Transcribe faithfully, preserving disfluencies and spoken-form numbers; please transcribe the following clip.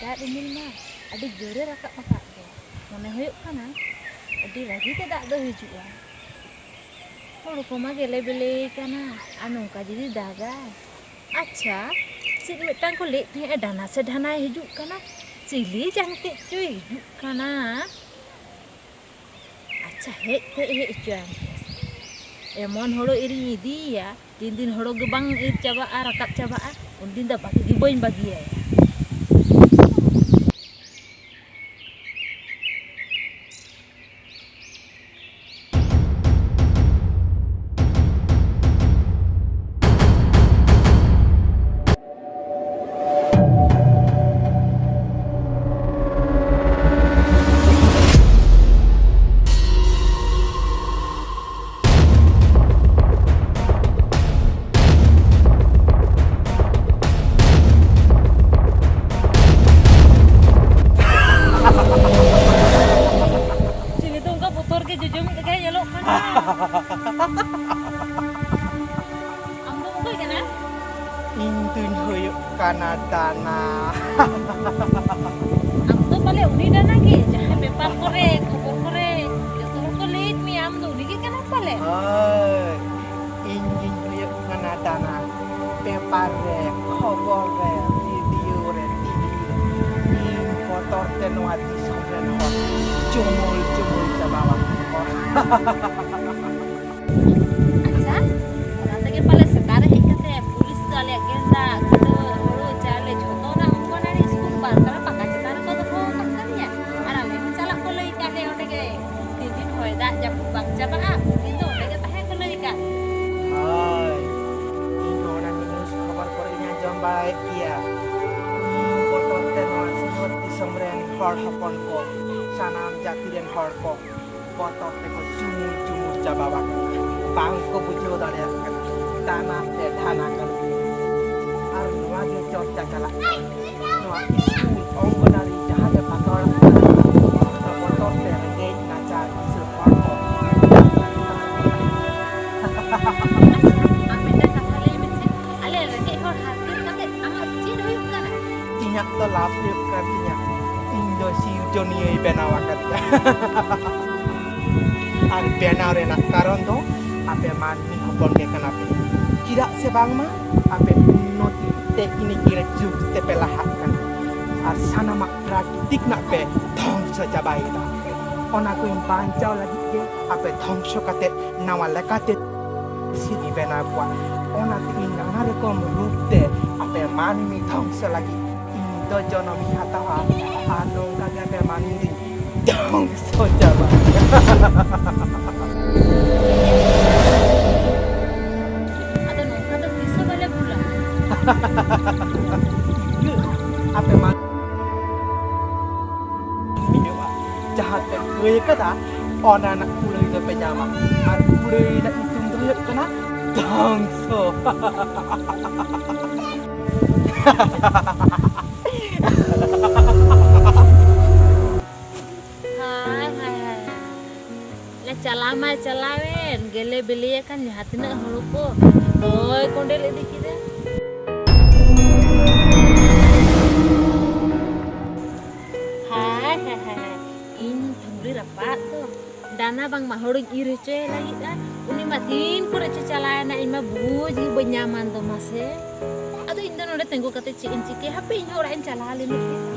ᱫᱟᱜ ᱨᱤᱢᱤᱞ ᱢᱟ ᱟᱹᱰᱤ ᱡᱳᱨᱮ ᱨᱟᱠᱟᱵ ᱟᱠᱟᱫ ᱫᱚ᱾ ᱢᱚᱱᱮ ᱦᱩᱭᱩᱜ ᱠᱟᱱᱟ ᱟᱹᱰᱤ ᱨᱟᱹᱜᱤ ᱛᱮ ᱫᱟᱜ ᱫᱚ ᱦᱤᱡᱩᱜᱼᱟ᱾ ᱦᱩᱲᱩ ᱠᱚᱢᱟ ᱜᱮᱞᱮ ᱵᱮᱞᱮ ᱠᱟᱱᱟ, ᱟᱨ ᱱᱚᱝᱠᱟ ᱡᱩᱫᱤ ᱫᱟᱜᱟᱭ, ᱟᱪᱪᱷᱟ, ᱪᱮᱫ ᱢᱤᱫᱴᱟᱝ ᱠᱚ ᱞᱟᱹᱭᱮᱫ ᱛᱟᱦᱮᱸᱜᱼᱟ, ᱰᱟᱱᱟ ᱥᱮ ᱰᱷᱟᱱᱟᱭ ᱦᱤᱡᱩᱜ ᱠᱟᱱᱟ, ᱪᱤᱞᱤ ᱡᱟᱝ ᱛᱮᱫ ᱪᱚᱭ ᱦᱤᱡᱩᱜ ᱠᱟᱱᱟ᱾ ᱟᱪᱪᱷᱟ, ᱦᱮᱡ ᱛᱮ ᱦᱮᱡ ᱦᱚᱪᱚᱭᱟᱢ ᱠᱮᱭᱟ ᱥᱮ? ᱮᱢᱚᱱ ᱦᱳᱲᱳ ᱤᱨᱤᱧ ᱤᱫᱤᱭᱮᱭᱟ, ᱛᱤᱱ ᱫᱤᱱ ᱦᱳᱲᱳ ᱜᱮ ᱵᱟᱝ ᱤᱨ ᱪᱟᱵᱟᱜᱼᱟ, ᱨᱟᱠᱟᱵ ᱪᱟᱵᱟᱜᱼᱟ, ᱩᱱᱫᱤᱱ ᱫᱚ ᱵᱟᱹᱜᱤ ᱜᱮ ᱵᱟᱹᱧ ᱵᱟᱹᱜᱤᱭᱟᱭᱟ᱾ ᱪᱤᱞᱤ ᱫᱚ ᱚᱱᱠᱟ ᱵᱚᱛᱚᱨ ᱜᱮ ᱡᱚᱡᱚᱢᱤᱡ ᱞᱮᱠᱟᱭ ᱧᱮᱞᱚᱜ ᱠᱟᱱᱟ᱾ ᱟᱢ ᱫᱚ ᱚᱠᱚᱭ ᱠᱟᱱᱟ? ᱤᱧ ᱫᱩᱧ ᱦᱩᱭᱩᱜ ᱠᱟᱱᱟ ᱰᱟᱱᱟ᱾ ᱟᱢ ᱫᱚ ᱯᱟᱞᱮ ᱩᱱᱤ ᱰᱟᱱᱟ ᱜᱮ, ᱡᱟᱦᱟᱸᱭ ᱯᱮᱯᱟᱨ ᱠᱚᱨᱮ, ᱠᱷᱚᱵᱚᱨ ᱠᱚᱨᱮ ᱡᱚᱛᱚ ᱦᱚᱲ ᱠᱚ ᱞᱟᱹᱭᱮᱫ ᱢᱮᱭᱟ, ᱟᱢ ᱫᱚ ᱩᱱᱤ ᱜᱮ ᱠᱟᱱᱟᱢ ᱯᱟᱞᱮ? ᱦᱳᱭ, ᱤᱧ ᱜᱤᱧ ᱦᱩᱭᱩᱜ ᱠᱟᱱᱟ ᱰᱟᱱᱟ᱾ ᱯᱮᱯᱟᱨ ᱨᱮ, ᱠᱷᱚᱵᱚᱨ ᱨᱮ, ᱨᱮᱰᱤᱭᱳ ᱨᱮ, ᱴᱤᱵᱷᱤ ᱨᱮ, ᱤᱧ ᱵᱚᱛᱚᱨ ᱛᱮ ᱱᱚᱣᱟ ᱫᱤᱥᱚᱢ ᱨᱮᱱ ᱦᱚᱲ ᱪᱩᱢᱩᱞ ᱪᱩᱢᱩᱞ ᱪᱟᱵᱟᱣᱟᱠᱟᱫ ᱠᱚᱣᱟ᱾ ᱟᱪᱪᱷᱟ, ᱚᱱᱟ ᱛᱮᱜᱮ ᱯᱟᱞᱮ ᱥᱮᱛᱟᱜ ᱨᱮ ᱦᱮᱡ ᱠᱟᱛᱮ ᱯᱩᱞᱤᱥ ᱫᱚ ᱟᱞᱮᱭᱟᱜ ᱜᱮᱸᱫᱟᱜ, ᱠᱷᱟᱹᱰᱣᱟᱹ, ᱦᱩᱲᱩ, ᱪᱟᱣᱞᱮ ᱡᱷᱚᱛᱚ ᱚᱱᱟ ᱚᱝᱜᱚᱱᱣᱟᱲᱤ ᱥᱠᱩᱞ ᱵᱟᱨ ᱛᱟᱞᱟ ᱯᱟᱠᱟ ᱪᱮᱛᱟᱱ ᱨᱮᱠᱚ ᱫᱚᱦᱚ ᱟᱠᱟᱫ ᱛᱟᱞᱮᱭᱟ᱾ ᱟᱨ ᱟᱞᱮ ᱦᱚᱸ ᱪᱟᱞᱟᱜ ᱠᱚ ᱞᱟᱹᱭ ᱠᱟᱜ ᱞᱮᱭᱟ ᱚᱸᱰᱮ ᱜᱮ᱾ ᱛᱤᱱ ᱫᱤᱱ ᱦᱚᱭ ᱫᱟᱜ ᱡᱟᱹᱯᱩᱫ ᱵᱟᱝ ᱪᱟᱵᱟᱜᱼᱟ, ᱩᱱ ᱫᱤᱱ ᱫᱚ ᱚᱸᱰᱮ ᱜᱮ ᱛᱟᱦᱮᱸ ᱠᱚ ᱞᱟᱹᱭ ᱠᱟᱜ ᱞᱮᱭᱟ᱾ ᱦᱳᱭ, ᱤᱧ ᱦᱚᱸ ᱚᱱᱟ news ᱠᱷᱚᱵᱚᱨ ᱠᱚᱨᱮ ᱤᱧ ᱟᱸᱡᱚᱢ ᱵᱟᱲᱟᱭᱮᱫ ᱜᱮᱭᱟ᱾ ᱤᱧ ᱵᱚᱛᱚᱨ ᱛᱮ ᱱᱚᱣᱟ ᱥᱤᱧᱚᱛ ᱫᱤᱥᱚᱢ ᱨᱮᱱ ᱦᱚᱲ ᱦᱚᱯᱚᱱ ᱠᱚ, ᱥᱟᱱᱟᱢ ᱡᱟᱹᱛᱤ ᱨᱮᱱ ᱦᱚᱲ ᱠᱚ ᱵᱚᱛᱚᱨ ᱛᱮᱠᱚ ᱪᱩᱢᱩᱨ ᱪᱩᱢᱩᱨ ᱪᱟᱵᱟ ᱟᱠᱟᱱᱟ᱾ ᱵᱟᱝ ᱠᱚ ᱵᱩᱡᱷᱟᱹᱣ ᱫᱟᱲᱮᱭᱟᱜ ᱠᱟᱱᱟ, ᱰᱟᱱᱟ ᱥᱮ ᱰᱷᱟᱱᱟ ᱠᱟᱱᱟ᱾ ᱟᱨ ᱱᱚᱣᱟ ᱜᱮ ᱪᱚᱨᱪᱟ ᱪᱟᱞᱟᱜ ᱠᱟᱱᱟ᱾ ᱱᱚᱣᱟ ᱥᱠᱩᱞ, ᱚᱝᱜᱚᱱᱟᱲᱤ ᱡᱟᱦᱟᱸ ᱨᱮ ᱯᱟᱛᱟ ᱚᱲᱟᱜ ᱠᱟᱱᱟ, ᱚᱱᱟ ᱵᱚᱛᱚᱨ ᱛᱮ ᱨᱮᱸᱜᱮᱡ ᱱᱟᱪᱟᱨ ᱠᱤᱥᱟᱹᱬ ᱦᱚᱲ ᱠᱚ ᱟᱢ ᱢᱤᱫᱴᱟᱝ ᱠᱟᱛᱷᱟ ᱞᱟᱹᱭ ᱢᱮᱥᱮ, ᱟᱞᱮ ᱨᱮᱸᱜᱮᱡ ᱦᱚᱲ ᱦᱟᱨᱠᱮᱛ ᱠᱟᱛᱮ ᱟᱢᱟᱜ ᱪᱮᱫ ᱦᱩᱭᱩᱜ ᱠᱟᱱᱟ? ᱤᱧᱟᱹᱜ ᱫᱚ ᱞᱟᱵᱷ ᱦᱩᱭᱩᱜ ᱠᱟᱱ ᱛᱤᱧᱟ, ᱤᱧ ᱫᱚ ᱥᱤᱨᱡᱚᱱᱤᱭᱟᱹᱭ ᱵᱮᱱᱟᱣ ᱟᱠᱟᱫᱤᱧᱟ᱾ ᱟᱨ ᱵᱮᱱᱟᱣ ᱨᱮᱱᱟᱜ ᱠᱟᱨᱚᱱ ᱫᱚ ᱟᱯᱮ ᱢᱟᱹᱱᱢᱤ ᱦᱚᱯᱚᱱ ᱜᱮ ᱠᱟᱱᱟ ᱯᱮ᱾ ᱪᱮᱫᱟᱜ ᱥᱮ ᱵᱟᱝᱢᱟ ᱟᱯᱮ ᱩᱱᱱᱚᱛᱤ ᱴᱮᱠᱱᱤᱠᱮᱞ ᱡᱩᱜᱽ ᱛᱮᱯᱮ ᱞᱟᱦᱟᱜ ᱠᱟᱱᱟ ᱟᱨ ᱥᱟᱱᱟᱢᱟᱜ ᱯᱨᱟᱠᱨᱤᱛᱤᱠ ᱨᱮᱱᱟᱜ ᱯᱮ ᱫᱷᱚᱝᱥᱚ ᱪᱟᱵᱟᱭᱮᱫᱟ᱾ ᱚᱱᱟ ᱠᱚᱧ ᱵᱟᱧᱪᱟᱣ ᱞᱟᱹᱜᱤᱫ ᱜᱮ ᱟᱯᱮ ᱫᱷᱚᱝᱥᱚ ᱠᱟᱛᱮ ᱱᱟᱣᱟ ᱞᱮᱠᱟᱛᱮ ᱥᱤᱨᱤ ᱵᱮᱱᱟᱣ ᱠᱚᱣᱟ᱾ ᱚᱱᱟᱛᱮ ᱤᱧ ᱱᱟᱱᱟ ᱨᱚᱠᱚᱢ ᱨᱩᱯ ᱛᱮ ᱟᱯᱮ ᱢᱟᱹᱱᱢᱤ ᱫᱷᱚᱝᱥᱚ ᱞᱟᱹᱜᱤᱫ ᱤᱧ ᱫᱚ ᱡᱚᱱᱚᱢᱤᱧ ᱦᱟᱛᱟᱣᱟ ᱟᱨ ᱱᱚᱝᱠᱟ ᱜᱮ ᱟᱯᱮ ᱢᱟᱹᱱᱢᱤ ᱫᱚᱧ ᱫᱷᱚᱝᱥᱚ ᱪᱟᱵᱟᱭᱟ᱾ ᱟᱫᱚ ᱱᱚᱝᱠᱟ ᱫᱚ ᱛᱤᱥ ᱦᱚᱸ ᱵᱟᱞᱮ ᱵᱷᱩᱞᱟ᱾ ᱟᱯᱮ ᱢᱟᱹᱱᱢᱤ ᱡᱟᱦᱟᱸ ᱯᱮ ᱠᱟᱹᱭ ᱠᱟᱫᱟ, ᱚᱱᱟ ᱨᱮᱱᱟᱜ ᱠᱩᱲᱟᱹᱭ ᱫᱚᱯᱮ ᱧᱟᱢᱟ᱾ ᱟᱨ ᱠᱩᱲᱟᱹᱭ ᱨᱮᱱᱟᱜ ᱧᱩᱛᱩᱢ ᱫᱚ ᱦᱩᱭᱩᱜ ᱠᱟᱱᱟ ᱫᱷᱚᱝᱥᱚ᱾ ᱦᱟᱭ, ᱦᱟᱭ, ᱦᱟᱭ, ᱦᱟᱭ᱾ ᱞᱮ ᱪᱟᱞᱟᱣ ᱢᱟᱭ ᱪᱟᱞᱟᱣᱮᱱ, ᱜᱮᱞᱮ ᱵᱤᱞᱤ ᱟᱠᱟᱱ ᱡᱟᱦᱟᱸ ᱛᱤᱱᱟᱹᱜ ᱦᱩᱲᱩ ᱠᱚ, ᱡᱚᱛᱚᱭ ᱠᱚᱸᱰᱮᱞ ᱤᱫᱤ ᱠᱮᱫᱟ᱾ ᱦᱟᱭ, ᱦᱟᱭ, ᱦᱟᱭ, ᱦᱟᱭ᱾ ᱤᱧ ᱯᱷᱟᱹᱜᱩᱲᱤ ᱨᱟᱯᱟᱜ ᱫᱚ᱾ ᱰᱟᱱᱟ ᱵᱟᱝᱢᱟ ᱦᱚᱲᱤᱧ ᱤᱨ ᱦᱚᱪᱚᱭᱮ ᱞᱟᱹᱜᱤᱫᱼᱟ, ᱩᱱᱤ ᱢᱟ ᱛᱤᱱ ᱠᱚᱨᱮ ᱪᱚ ᱪᱟᱞᱟᱣᱮᱱᱟ, ᱤᱧ ᱢᱟ ᱵᱩᱡᱽ ᱜᱮ ᱵᱟᱹᱧ ᱧᱟᱢᱟᱱ ᱫᱚ ᱢᱟᱥᱮ᱾ ᱟᱫᱚ ᱤᱧ ᱫᱚ ᱱᱚᱰᱮ ᱛᱤᱸᱜᱩ ᱠᱟᱛᱮ ᱪᱮᱫ ᱤᱧ ᱪᱤᱠᱟᱹᱭᱟ? ᱦᱟᱯᱮ, ᱤᱧ ᱦᱚᱸ ᱚᱲᱟᱜ ᱤᱧ ᱪᱟᱞᱟᱣ ᱞᱮᱱ ᱜᱮ᱾